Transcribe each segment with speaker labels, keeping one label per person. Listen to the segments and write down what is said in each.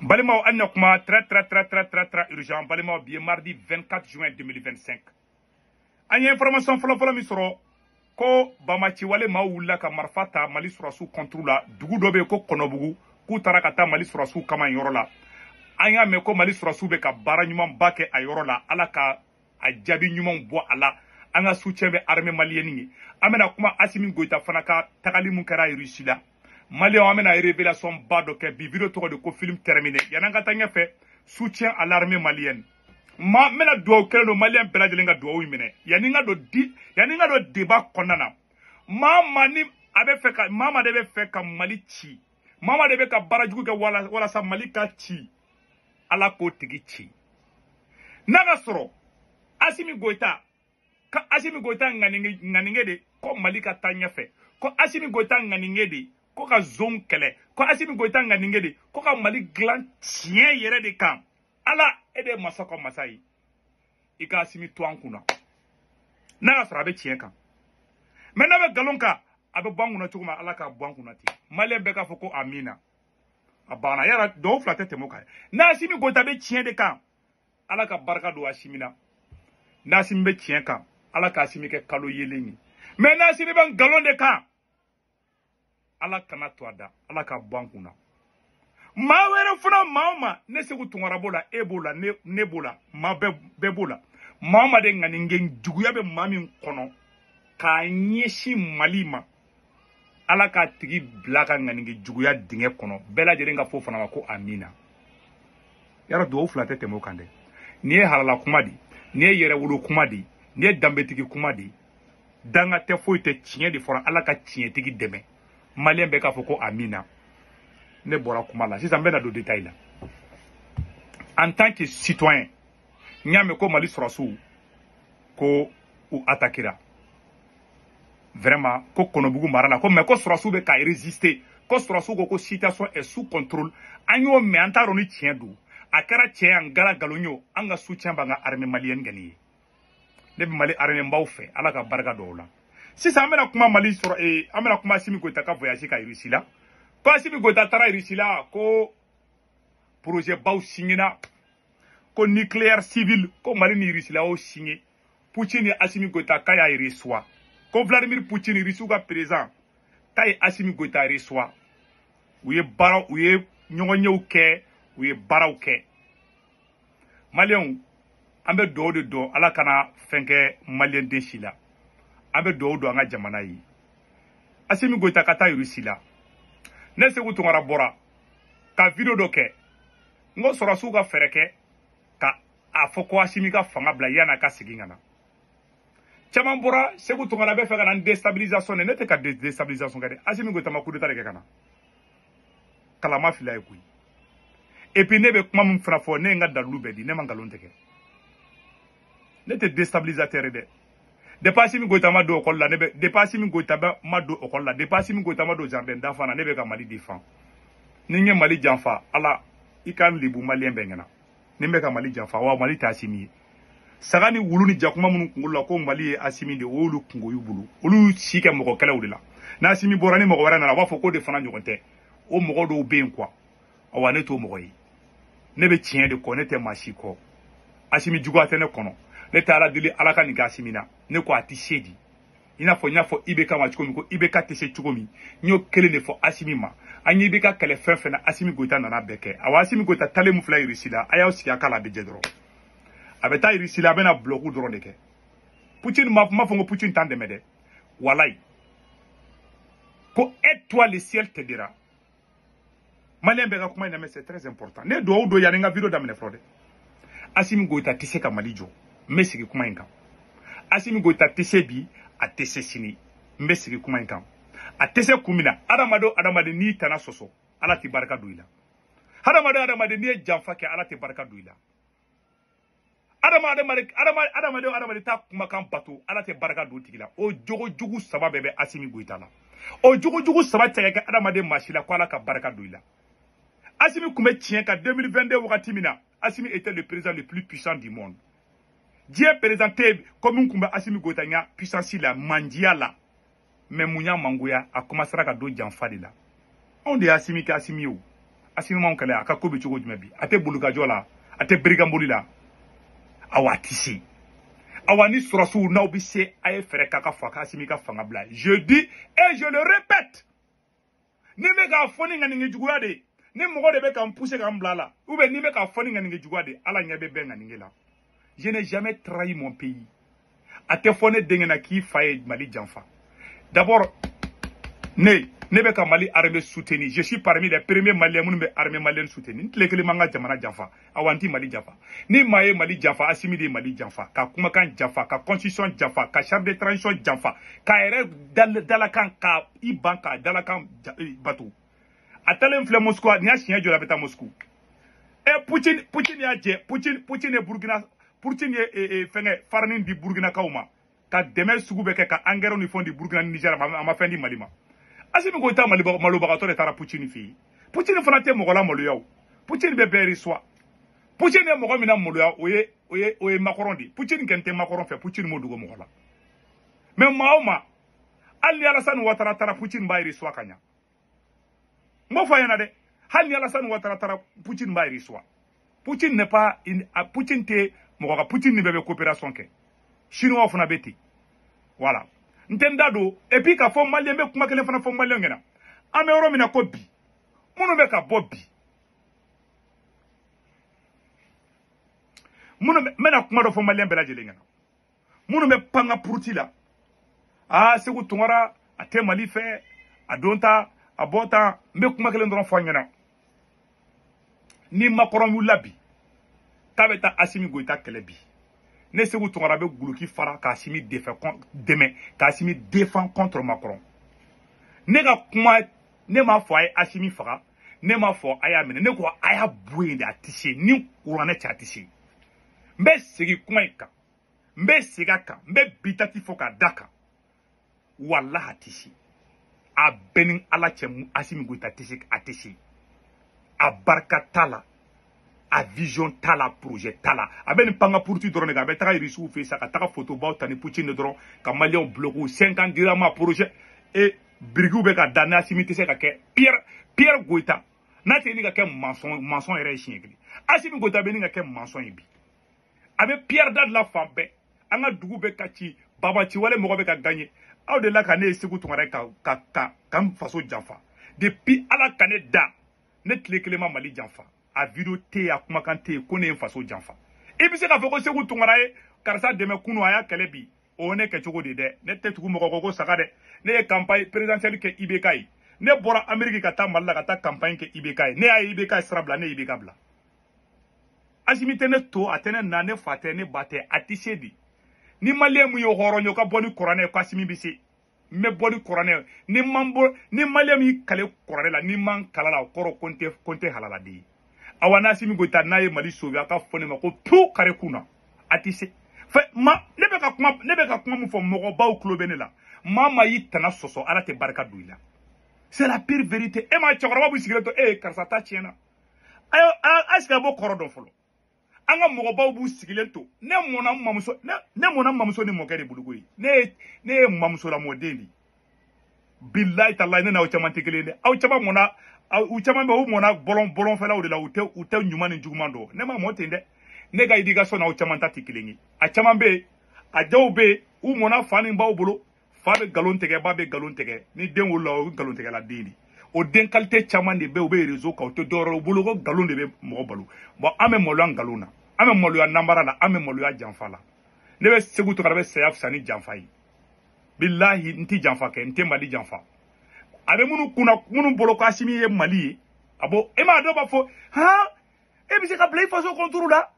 Speaker 1: Balimaw, an na kuma très très très très très très urgent. Balimaw, bi ye mardi 24 juin 2025. An ye information fɔlɔ-fɔlɔ min sɔrɔ, ko Bamaci wale maaw wulila ka marifa ta Mali sɔrɔsiw contre la. Dugu dɔ bɛ yen ko Kɔnɔbugu, k'u taara ka taa Mali sɔrɔsiw kama yen yɔrɔ la. An y'a mɛn ko Mali sɔrɔsiw bɛ ka baara ɲumanba kɛ a yɔrɔ la. Ala ka a jaabi ɲumanw bɔ a la. An ka soutien bɛ armée malienne ye. An bɛna kuma Assimi Goïta fana ka tagali mun kɛra Russie la. Maliyɛnw, an bɛna révélation ba dɔ kɛ bi. Vidéo tɔgɔ de ko film terminé. Yan'an ka taa ɲɛfɛ, soutien à l'armée malienne. Ma n bɛna dugawu kelen don maliyɛn bɛɛ lajɛlen ka dugawu minɛ. Yanni n ka don di, yanni n ka don débat kɔnɔna na, maa maa ni a bɛ fɛ ka, maa maa de bɛ fɛ ka Mali ci, maa maa de bɛ ka baara jugu kɛ walasa Mali ka ci, Ala k'o tigi ci. N'a ka sɔrɔ Assimi Goïta ka, Assimi Goïta ŋaninge ŋaninge de ko Mali ka taa ɲɛfɛ, ko Assimi Goïta ŋaninge de ko ka zon kɛlɛ, ko Assimi Goïta ŋaninge de ko ka Mali dilan tiɲɛ yɛrɛ de kan, Ala e de ye masa ka masa ye, i ka Assimi to an kunna. N'a y'a sɔrɔ a bɛ tiɲɛ kan, mɛ n'a bɛ nkalon kan, a bɛ bɔ an kunna cogo min, Ala k'a bɔ an kunna ten. Maliyɛn bɛɛ k'a fɔ ko amina. A banna. Yala dɔw fila tɛ tɛmɛ o kan. N'Assimi Goïta bɛ tiɲɛ de kan, Ala ka barika don Assimi na. N'Assimi bɛ tiɲɛ kan, Ala ka Assimi kɛ kalo yelen ye. Mɛ n'Assimi bɛ nkalon de kan, Ala kana to a da, Ala ka bɔ an kunna. Maa wɛrɛ fana, maa o maa, ne Segu Tunkara b'o la, e b'o la, ne b'o la, maa bɛɛ b'o la. Maa o maa de ŋanigen juguya bɛ maa min kɔnɔ k'a ɲɛsin Mali ma, Ala k'a tigi bila ka ŋanige juguya dingɛ kɔnɔ. Bɛɛ lajɛlen ka fɔ fana ma ko amina. Yɔrɔ dugawu fila tɛ tɛmɛ o kan dɛ. Nin ye halala kuma de, nin ye yɛrɛwolo kuma de, nin ye danbetigi kuma de. Danga tɛ, foyi tɛ, tiɲɛ de fɔra. Ala ka tiɲɛtigi dɛmɛ. Maliyɛn bɛɛ k'a fɔ ko amina. Ne bɔra kuma la sisan, n bɛna don détail la. En tant que citoyen, n y'a mɛn ko Mali sɔrɔsiw ko u attaquera vraiment ko Kɔnɔbugu mara la, ko mais ko sɔrɔsiw bɛ ka résister, ko sɔrɔsiw ko situation est sous contrôle. An y'o mɛn, an t'a dɔn ni tiɲɛ don. A kɛra tiɲɛ ye, an gara nkalon ye o, an ka soutien b'an ka armée malienne gani ye. Ne bɛ Mali armée baw fɛ, Ala ka barika don o la. Sisan an bɛna kuma Mali sɔrɔ, an bɛna kuma Assimi Goïta ka voyage ka Russie la. Ko Assimi Goïta taara Russie la, ko projet baw signé, ko nucléaire civil, ko Mali ni Russie la y'o signé. Poutine ni Assimi Goïta k'a y'a reçoit, ko Vladimir Poutine, Russie ka président, k'a ye Assimi Goïta reçoit. U ye baara, u ye ɲɔgɔnyew kɛ, u ye baaraw kɛ. Maliyɛnw, an bɛ dugawu de don, Ala kana fɛn kɛ maliyɛn den si la. An bɛ dugawu don an ka jamana ye. Assimi Goïta ka taa Russie la, ne Segu Tunkara bɔra ka vidéo dɔ kɛ. N ko sɔrɔsiw ka fɛɛrɛ kɛ ka a fɔ ko Assimi ka fanga bila yan'a ka segin ka na. Caman bɔra, Segu Tunkara bɛ fɛ ka na ni déstabilisation de. Ne tɛ ka déstabilisation kɛ dɛ. Assimi Goïta ma coup d'état de kɛ ka na, kalama fila ye koyi. Et puis ne bɛ kuma min fana fɔ, ne ye n ka dalilu bɛɛ di, ne ma nkalon tigɛ. Ne tɛ déstabilisateur ye dɛ. Depuis Assimi Goïta ma don école la, ne bɛ, depuis Assimi Goïta bɛ ma don école la, depuis Assimi Goïta ma don jardin d'enfant na, ne bɛ ka Mali défend. Ni n ye Mali janfa, Ala i ka n lebu maliyɛn bɛɛ ɲɛna. Ni n bɛ ka Mali janfa, wa Mali tɛ Assimi ye. Saga ni wulu ni jakuma minnu kunkolo la ko Mali ye Assimi de, o y'olu kungo y'u bolo. Olu y'u si kɛ mɔgɔ kɛlɛw de la. N'Assimi bɔra, ni mɔgɔ wɛrɛ nana, u b'a fɔ k'o de fana ɲɔgɔn tɛ. O mɔgɔ dɔw bɛ yen quoi. Awa, ne t'o mɔgɔ ye. Ne bɛ tiɲɛ de kɔ, ne tɛ maa si kɔ. Assimi juguya tɛ ne kɔnɔ. Ne tɛ Ala deli Ala ka nin kɛ Assimi na. Ne ko a tɛ se di. I n'a fɔ n y'a fɔ IBK ma cogo min, ko IBK tɛ se cogo min, n y'o kelen de fɔ Assimi ma. An ye IBK kɛlɛ fɛn fɛn na, Assimi Goïta nana bɛɛ kɛ. Awa, Assimi Goïta talen mun filɛ Russie la, a y'aw sigi a k'a la, a bɛ jɛ dɔrɔn. A bɛ taa Russie la, a bɛna bloc dɔrɔn de kɛ. Poutine ma fɔ ko Poutine t'an dɛmɛ dɛ. Walayi. Ko aide-toi, le ciel t'aidera. Maliyɛn bɛɛ ka kuma in lamɛn, c'est très important. Ne dugawu don yanni n ka vidéo daminɛ fɔlɔ dɛ. Assimi Goïta tɛ se ka Mali jɔ. N bɛ sigi kuma in kan. Assimi Goïta tɛ se bi, a tɛ se sini. N bɛ sigi kuma in kan. A tɛ se kun min na, adamaden o adamaden n'i tana sɔsɔ, Ala tɛ barika don i la. Hadamaden adamaden n'i ye janfa kɛ, Ala tɛ barika don i la. Adamaden adamaden adamaden t'a kumakan bato, Ala tɛ barika don o tigi la. O jogo jugu saba bɛɛ bɛ Assimi Goïta la. O jogo jugu saba tɛ ka kɛ adamaden maa si la ko Ala ka barika don i la. Assimi tun bɛ tiɲɛ kan 2022 wagati min na, Assimi était le président le plus puissant du monde. Diɲɛ président tɛ yen ko min tun bɛ Assimi Goïta ɲɛ puissance la, mandiya la. Mais mun y'a mangoya? A commencera ka don janfa de la. Anw de ye Assimi kɛ Assimi ye o. Assimi m'anw kɛlɛ, a ka ko bɛ cogo jumɛn bi? A tɛ bolikajɔ la, a tɛ birikanboli la, awa a tɛ se. Awa ni sɔrɔsiw n'aw bɛ se, a ye fɛɛrɛ k'a ka fɔ k'Assimi ka fanga bila. Je dis et je le répète, ni bɛ k'a fɔ ni ŋaniŋɛ juguya de ye, ni mɔgɔ de bɛ ka n pousser ka n bila a la, ou bien ni bɛ k'a fɔ ni ŋaniŋɛ juguya de ye, Ala ɲɛ bɛ bɛɛ ŋaniŋɛ la. Je n'ai jamais trahi mon pays. A tɛ fɔ ne denkɛ na k'i fa ye Mali janfa. D'abord, ne bɛ ka Mali armée soutenir. Je suis parmi les premiers Maliens minnu bɛ armée malienne soutenir. N tile kelen ma n ka jamana janfa. Awa n ti Mali janfa. Ni maa ye Mali janfa, Assimi de ye Mali janfa. Ka kumakan janfa, ka constitution janfa, ka charte de transition janfa, k'a yɛrɛ dalakan, ka i ban k'a dalakan bato. A taalen filɛ Moscou, nin y'a siɲɛ joli a bɛ taa Moscou. Poutine y'a jɛ, Poutine ye Burkina, Poutine ye fɛngɛ farinin di Burkinakaw ma, ka dɛmɛ sugu bɛɛ kɛ, ka engrais ni fɛnw di Burkina ni Niger ma, a ma fɛn di Mali ma. Assimi Goïta malobagatɔ de taara Poutine fɛ yen. Poutine fana tɛ mɔgɔ la maloya o. Poutine bɛ bɛɛ reçoit. Poutine ye mɔgɔ min na maloya, o ye Macron de ye. Poutine kɛn tɛ Macron fɛ, Poutine m'o dogo mɔgɔ la. Mais maa o maa, hali ni Alassane Ouattara taara, Poutine b'a reçoit ka ɲa. N b'o fɔ a ɲɛna dɛ. Hali ni Alassane Ouattara taara, Poutine b'a reçoit. Poutine n'est pas Poutine tɛ mɔgɔ ka, Poutine ni bɛɛ bɛ coopération kɛ. Chinois fana bɛ ten. Voilà. N tɛ n da don. Et puis k'a fɔ Malien bɛ kuma kelen fana fɔ Malien ɲɛna. An bɛ yɔrɔ min na ko bi, minnu bɛ ka bɔ bi, minnu bɛ, n bɛna kuma dɔ fɔ Malien bɛɛ lajɛlen ɲɛna. Minnu bɛ pan ka puruti la, aa Sékou Tounkara a tɛ Mali fɛ, a don ta, a bɔ ta, n bɛ kuma kelen dɔrɔn fɔ an ɲɛna. Ni Macron wulila bi k'a bɛ taa Assimi Goïta kɛlɛ bi, ne Sékou Tounkara bɛ guloki fara k'Assimi dɛmɛ, k'Assimi défend contre Macron. Ne ka kuma, ne m'a fɔ a ye Assimi faga, ne m'a fɔ a y'a minɛ, ne ko a y'a bɔ yen de, a tɛ se, ni kuranɛ cɛ a tɛ se. N bɛ segin kuma in kan, n bɛ segin a kan, n bɛ bi dati fɔ k'a da kan. Walahi a tɛ se. A bɛɛ ni Ala cɛ, Assimi Goïta tɛ se, a tɛ se. A barika t'a la, a vision t'a la, projet t'a la. A bɛ nin pan ka puruti dɔrɔn de kan, a bɛ taga Irisiw fɛ yen sa, ka taga photo baw ta ni Poutine de dɔrɔn, ka Maliyɛnw bloquer 50 dirham projet. Et birikiw bɛ ka da ni Assimi tɛ se ka kɛ. Pierre Goïta n'a tɛ ɲini ka kɛ maçon yɛrɛ ye siɲɛ kelen. Assimi Goïta bɛ ɲini ka kɛ maçon ye bi. A bɛ Pierre da de la fan bɛɛ. An ka dugu bɛ ka ci, babaci wale mɔgɔ bɛ ka gagner. Aw de la ka ne ye Sékou Tounkara ye ka n faso janfa. Depuis Ala ka ne da, ne tile kelen ma Mali janfa. A vidéo tɛ yen, a kumakan tɛ yen ko ne ye n faso janfa. I bɛ se k'a fɔ ko Sékou Tounkara ye karisa dɛmɛ kunun, a y'a kɛlɛ bi. O ye ne kɛcogo de ye dɛ. Ne tɛ tugu mɔgɔ kɔ ko saga dɛ. Ne ye campagne présidentielle kɛ IBK ye. Ne bɔra Amérique ka taa Mali la ka taa campagne kɛ IBK ye. Ne y'a ye IBK ye sira bila, ne ye IBK bila. Assimi tɛ ne to, a tɛ ne na, ne fa tɛ, ne ba tɛ, a tɛ se de. Ni Malien mun ye hɔrɔn ye, o ka bɔ ni kuranɛ ye ko Assimi bɛ se. N bɛ bɔ ni kuranɛ ye. Ni man bɔ, ni Malien min kale kuranɛ la, ni man kala la, o kɔrɔ ko n tɛ halaladen ye. Awa n'Assimi Goïta n'a ye Mali sauver, a ka fɔ ne ma ko tu kare kun na. A tɛ se. Fɛ ma, ne bɛ ka kuma, ne bɛ ka kuma min fɔ, mɔgɔbaw tulo bɛ ne la. Maa maa y'i tana sɔsɔ, Ala tɛ barika don i la. C'est la pire vérité. E ma cɛkɔrɔba b'u sigilen to, e karisa ta tiɲɛna. Ayo, a sigi a b'o kɔrɔ dɔn fɔlɔ. An ka mɔgɔbaw b'u sigilen to. Ne mɔnna n mamuso, ne mɔnna n mamuso ni mɔkɛ de bolo koyi. Ne ye mamuso lamɔden de ye. Bilayi talayi, ne n'aw caman tɛ kelen ye dɛ. Aw caman mɔnna, u caman bɛ u mɔnna bɔlɔnfɛlaw de la, u tɛ ɲuman ni juguman dɔn. Ne ma mɔ ten dɛ. Ne ka éducation n'aw caman ta tɛ kelen ye. A caman bɛ yen, a dɔw bɛ yen, u mɔnna fa ni baw bolo. Fa bɛ nkalon tigɛ, ba bɛ nkalon tigɛ. Ni den wolola, o ye nkalon tigɛla den de ye. O den qualité caman de bɛ yen, u bɛ réseau kan, u tɛ dɔwɛrɛ ye, u bolo ko nkalon de bɛ mɔgɔ balo. Bon, an bɛ maloya nkalon na, an bɛ maloya namara la, an bɛ maloya janfa la. Ne bɛ Sékou Tounkara bɛ saya fisa ni janfa ye. Bilahi, n tɛ janfa kɛ, n tɛ Mali janfa. A bɛ minnu kunna, minnu bolo ko Assimi ye Mali ye, a bɔ, e m'a dɔw b'a fɔ, han, e bɛ se ka bila i faso contre la,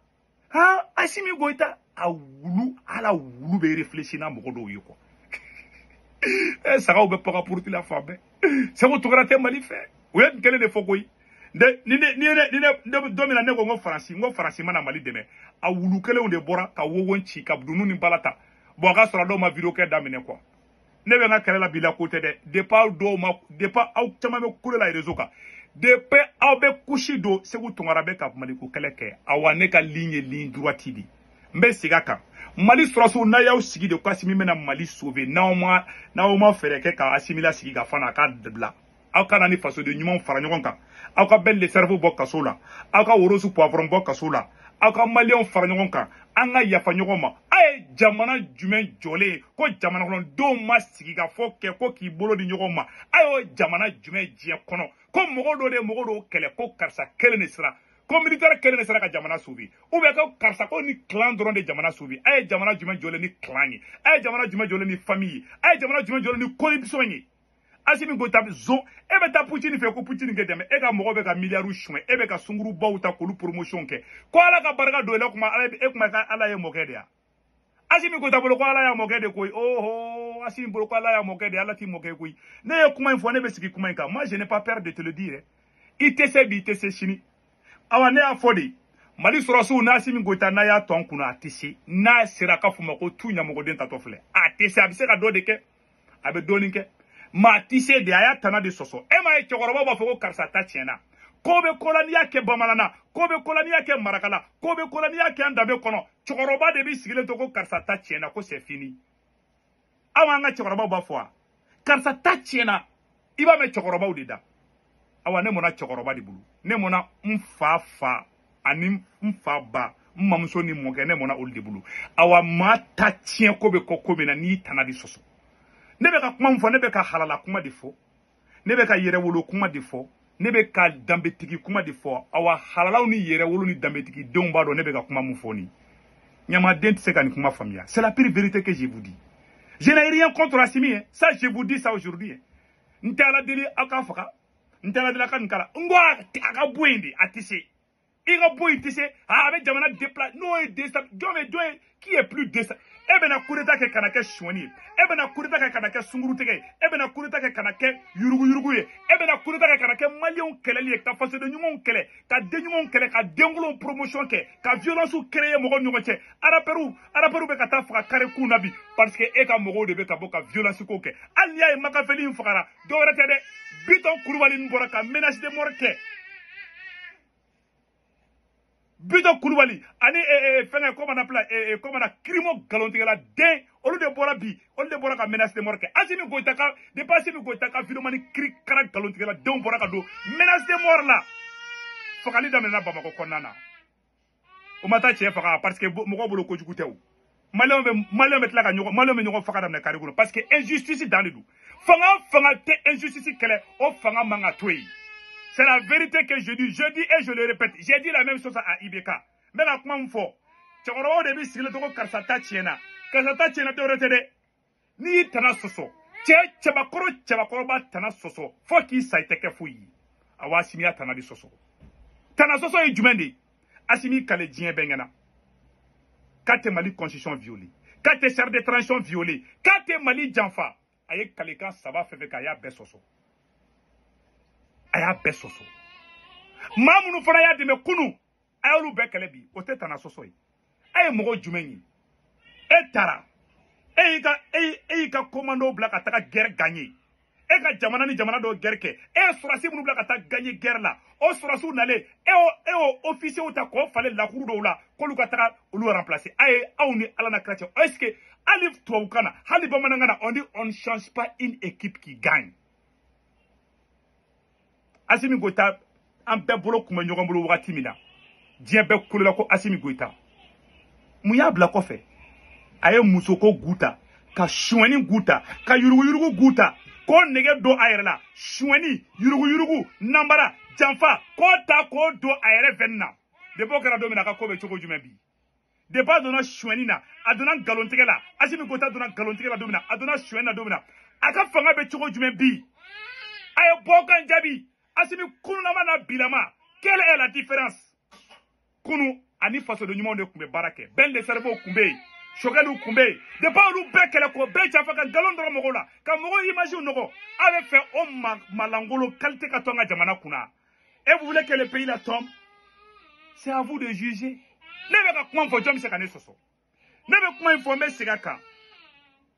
Speaker 1: han, Assimi Goïta, a wulu, ala wulu bɛ réfléchir n'a mɔgɔ dɔw ye quoi. Sagaw bɛ paga puruti la fan bɛɛ. Sékou Tounkara tɛ Mali fɛ. U ye nin kelen de fɔ koyi. Ni ne don min na ne ko n ko Faransi mana Mali dɛmɛ, a wulu kelenw de bɔra ka wowon ci ka dunun ni bala ta. Bon, a ka sɔrɔ dɔw ma vidéo kɛ daminɛ quoi. Ne bɛ n ka kɛlɛ la bi la ko tɛ dɛ. Depuis aw dɔw ma, depuis aw caman bɛ kule la réseau kan. Depuis aw bɛ kusi don, Sékou Tounkara bɛ ka Maliko kɛlɛ kɛ. Awa ne ka ligne ye ligne droite de ye. N bɛ segin a kan. Mali sɔrɔsiw, n'a y'aw sigi de ko Assimi bɛna Mali sauver, n'aw ma fɛɛrɛ kɛ ka Assimi lasigi ka fana a k'a bila. Aw ka na ni fasoden ɲumanw fara ɲɔgɔn kan. Aw ka bɛɛ le cerveau bɔ kaso la. Aw ka worosu poivron bɔ kaso la. Aw ka maliyɛnw fara ɲɔgɔn kan. An ka yafa ɲɔgɔn ma. A ye jamana jumɛn jɔlen ye ko jamana kɔnɔdenw ma sigi ka fɔ kɛ ko k'i bolo di ɲɔgɔn ma. A y'o jamana jumɛn diɲɛ kɔnɔ ko mɔgɔ dɔ de ye mɔgɔ dɔw kɛlɛ ko karisa kelen de sera. Ko militaire kelen de sera ka jamana sauver. Ou bien ko karisa ko ni clan dɔrɔn de jamana sauver. A ye jamana jumɛn jɔlen ni clan ye. A ye jamana jumɛn jɔlen ni famille ye. A ye jamana jumɛn jɔlen ni corruption ye. Assimi Goïta zon e bɛ taa Poutine fɛ ko Poutine kɛ dɛmɛ e ka mɔgɔ bɛ ka miliyariw suɲɛ e bɛ ka sungurubaw ta k'olu promotion kɛ ko Ala ka barika don e la kuma Ala e kuma ka Ala ye mɔkɛ de ya. Assimi Goïta bolo ko Ala y'a mɔkɛ de koyi. Oh Assimi bolo ko Ala y'a mɔkɛ de Ala t'i mɔkɛ koyi. Ne ye kuma in fɔ ne bɛ sigi kuma in kan. Moi je n'ai pas peur de te le dire. I tɛ se bi i tɛ se sini. Awa ne y'a fɔ de Mali sɔrɔsiw n'Assimi Goïta n'a y'a tɔn kunna a tɛ se. N'a sera ka fɔ ma ko tu ɲamɔgɔden tatɔ filɛ. A tɛ se a bɛ se ka dɔ de kɛ. A bɛ dɔɔnin kɛ. Maa tɛ se de a y'a tana de sɔsɔ. E m'a ye cɛkɔrɔbaw b'a fɔ ko karisa ta tiɲɛna. Ko bɛ ko la n'i y'a kɛ bamanan na, ko bɛ ko la n'i y'a kɛ maraka la, ko bɛ ko la n'i y'a kɛ an danbe kɔnɔ. Cɛkɔrɔba de b'i sigilen to ko karisa ta tiɲɛna ko c'est fini. Aw an ka cɛkɔrɔbaw b'a fɔ wa karisa ta tiɲɛna. I b'a mɛn cɛkɔrɔbaw de da. Awa ne mɔna cɛkɔrɔba de bolo. Ne mɔna n fa fa ani n fa ba n mamuso ni mɔkɛ ne mɔna olu de bolo. Awa maa ta tiɲɛ ko bɛ kɔ ko min na n'i tana de sɔsɔ. Ne bɛ ka kuma min fɔ ne bɛ ka halala kuma de fɔ. Ne bɛ ka yɛrɛwolo kuma de fɔ. Ne bɛ ka danbetigi kuma de fɔ. Awa halalaw ni yɛrɛwolo ni danbetigi denw b'a dɔn ne bɛ ka kuma min fɔ nin. Ɲamaden tɛ se ka nin kuma faamuya. C'est la pire vérité que je vous dis. Je n'ai rien contre Assimi hein. Ça je vous dis ça aujourd'hui hein. N tɛ Ala deli aw k'a faga. N tɛ Ala deli aw ka nin kala. N ko a ka bɔ yen de a tɛ se. I ka bɔ yen tɛ se. A bɛ jamana déplacer n'o ye déstabiliser. Jɔn bɛ jɔn ye qui est plus déstabilisé? E bɛna coup d'état kɛ ka na kɛ suɲɛni ye. E bɛna coup d'état kɛ ka na kɛ sunkurutigɛ ye. E bɛna coup d'état kɛ ka na kɛ yuruguyurugu ye. E bɛna coup d'état kɛ ka na kɛ maliyɛnw kɛlɛli ye, ka fasoden ɲumanw kɛlɛ, ka den ɲumanw kɛlɛ, ka denkolonw promotion kɛ, ka violence créer mɔgɔw ni ɲɔgɔn cɛ. Rappeurs bɛ ka taa faga carré kun na bi parce que e ka mɔgɔw de bɛ ka bɔ ka violence ko kɛ. Hali n'i y'a ye Makafeli in fagara, dɔ wɛrɛ tɛ dɛ. Bitɔn Kulubali min bɔra ka menace de mort kɛ. Bitɔn Kulubali ani fɛngɛ comment on appelle comment on a crimo nkalontigɛla den olu de bɔra bi olu de bɔra ka menace de mort kɛ. Assimi Goïta ka depuis Assimi Goïta ka vidéo mani kiri kara nkalontigɛla denw bɔra ka don menace de mort la. Fagali daminɛna Bamakɔ kɔnɔna na. O ma taa cɛ faga parce que mɔgɔw bolo kojugu tɛ o. Maliyɛnw bɛ tila ka ɲɔgɔn maliyɛnw bɛ ɲɔgɔn faga daminɛ carré kɔnɔ parce que injustice dan de don. Fanga tɛ injustice kɛlɛ o fanga man ka to yen. C'est la vérité que je dis. Je dis et je le répète. J'ai dit la même chose à IBK. Mais la kuma fɔ cɛkɔrɔbaw de bɛ sigilen to ko karisa ta tiɲɛna. Karisa ta tiɲɛna dɔwɛrɛ tɛ dɛ. N'i y'i tana sɔsɔ, cɛ cɛbakɔrɔ cɛbakɔrɔba tana sɔsɔ fo k'i sa i tɛ kɛ foyi ye. Awa Assimi y'a tana de sɔsɔ. Tana sɔsɔ ye jumɛn de ye? Assimi kale diɲɛ bɛɛ ɲɛna. K'a tɛ Mali constitution violer. K'a tɛ charte de transition violer. K'a tɛ Mali janfa. A ye kalekan saba fɛn fɛn kɛ a y'a bɛɛ sɔsɔ. A y'a bɛɛ sɔsɔ. Maa minnu fana y'a dɛmɛ kunun a y'olu bɛɛ kɛlɛ bi o tɛ tana sɔsɔ ye. A ye mɔgɔ jumɛn ye? E taara e y'i ka commando bila ka taga guerre gagner. E ka jamana ni jamana dɔw guerre kɛ. E ye sɔrɔsi minnu bila ka taa gagner guerre la o sɔrɔsiw nalen e y'o officier ta k'o falen lakuru dɔw la k'olu ka taga olu remplacer. A ye aw ni Ala na kira cɛ est-ce que hali tubabukan na hali bamanankan na on dit on ne change pas une équipe qui gagne. Assimi Goïta an bɛɛ bolo kun bɛ ɲɔgɔn bolo wagati min na diɲɛ bɛɛ kulela ko Assimi Goïta mun y'a bila kɔfɛ. A ye musoko gu ta ka suɲɛni gu ta ka yuruguyurugu gu ta k'o nege don a yɛrɛ la. Suɲɛni yuruguyurugu nanbara janfa k'o ta k'o don a yɛrɛ fɛn na. Depuis o kɛra don min na a ka ko bɛ cogo jumɛn bi? Depuis a donna suɲɛni na a donna nkalontigɛ la. Assimi Goïta donna nkalontigɛ la don min na a donna suɲɛni na don min na a ka fanga bɛ cogo jumɛn bi? A ye bɔ kan jaabi. Assimi kununama na bilama, quelle est la différence? Kunu ani fasoden ɲumanw de tun bɛ baara kɛ. Ben le cerveau tun bɛ yen, Choguel tun bɛ yen. Depuis olu bɛɛ kɛlɛ k'o bɛɛ janfa ka nkalon dɔrɔn mɔgɔw la ka mɔgɔw image nɔgɔ. A bɛ fɛ o malangolo qualité ka to an ka jamana kunna. Et vous voulez que le pays la tombe? C'est à vous de juger. Ne bɛ ka kuma fɔ jɔn bɛ se ka ne sɔsɔ? Ne bɛ kuma in fɔ n bɛ segin a kan.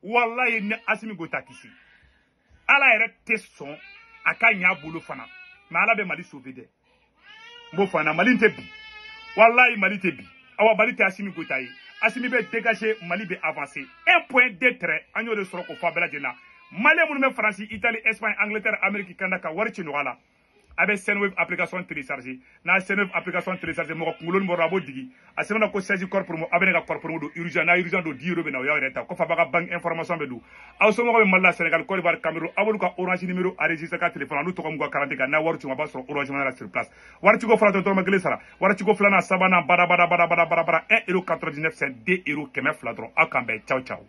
Speaker 1: Walayi ni Assimi Goïta kisi. Ala yɛrɛ tɛ sɔn a ka ɲɛ a bolo fana. Mais Ala bɛ Mali sauver dɛ. N b'o fɔ an na Mali tɛ bi. Walayi Mali tɛ bi. Awa Mali tɛ Assimi Goïta ye. Assimi bɛ dégager, Mali bɛ avancer. 1.2 trait an y'o de sɔrɔ k'o fɔ a bɛɛ lajɛlen na. Malien minnu bɛ Faransi, Italie, Espagne, Angleterre, Amérique, Canada ka wari ci nɔgɔya la. A bɛ Sendwave application télécharger. N'a ye Sendwave application télécharger, mɔgɔ kunkolo ni bɔra a b'o digi. A sɛbɛnna ko 16 corps promo, a bɛ ne ka corps promo don urgent. N'a urgent don, 10 euros bɛ na, o y'aw yɛrɛ ta. Kɔfɛ a b'a ka banque information bɛ don. Aw somɔgɔw bɛ Mali la, Sénégal, Côte d'Ivoire, Cameroun, aw b'olu ka Orange numéro enregistré ka téléphone na, n'u tɔgɔ m'u ka carte kan, n'a wari ci ma, a b'a sɔrɔ Orange Money la sur place. Wari ciko fɔlɔ tɛ dɔrɔmɛ kelen sara. Wari ciko filanan, sabanan, bada bada bada bada bada bada, 1 euro 99 cent, 2 euro 200 dɔrɔn. Aw k'an bɛn, ciao ciao.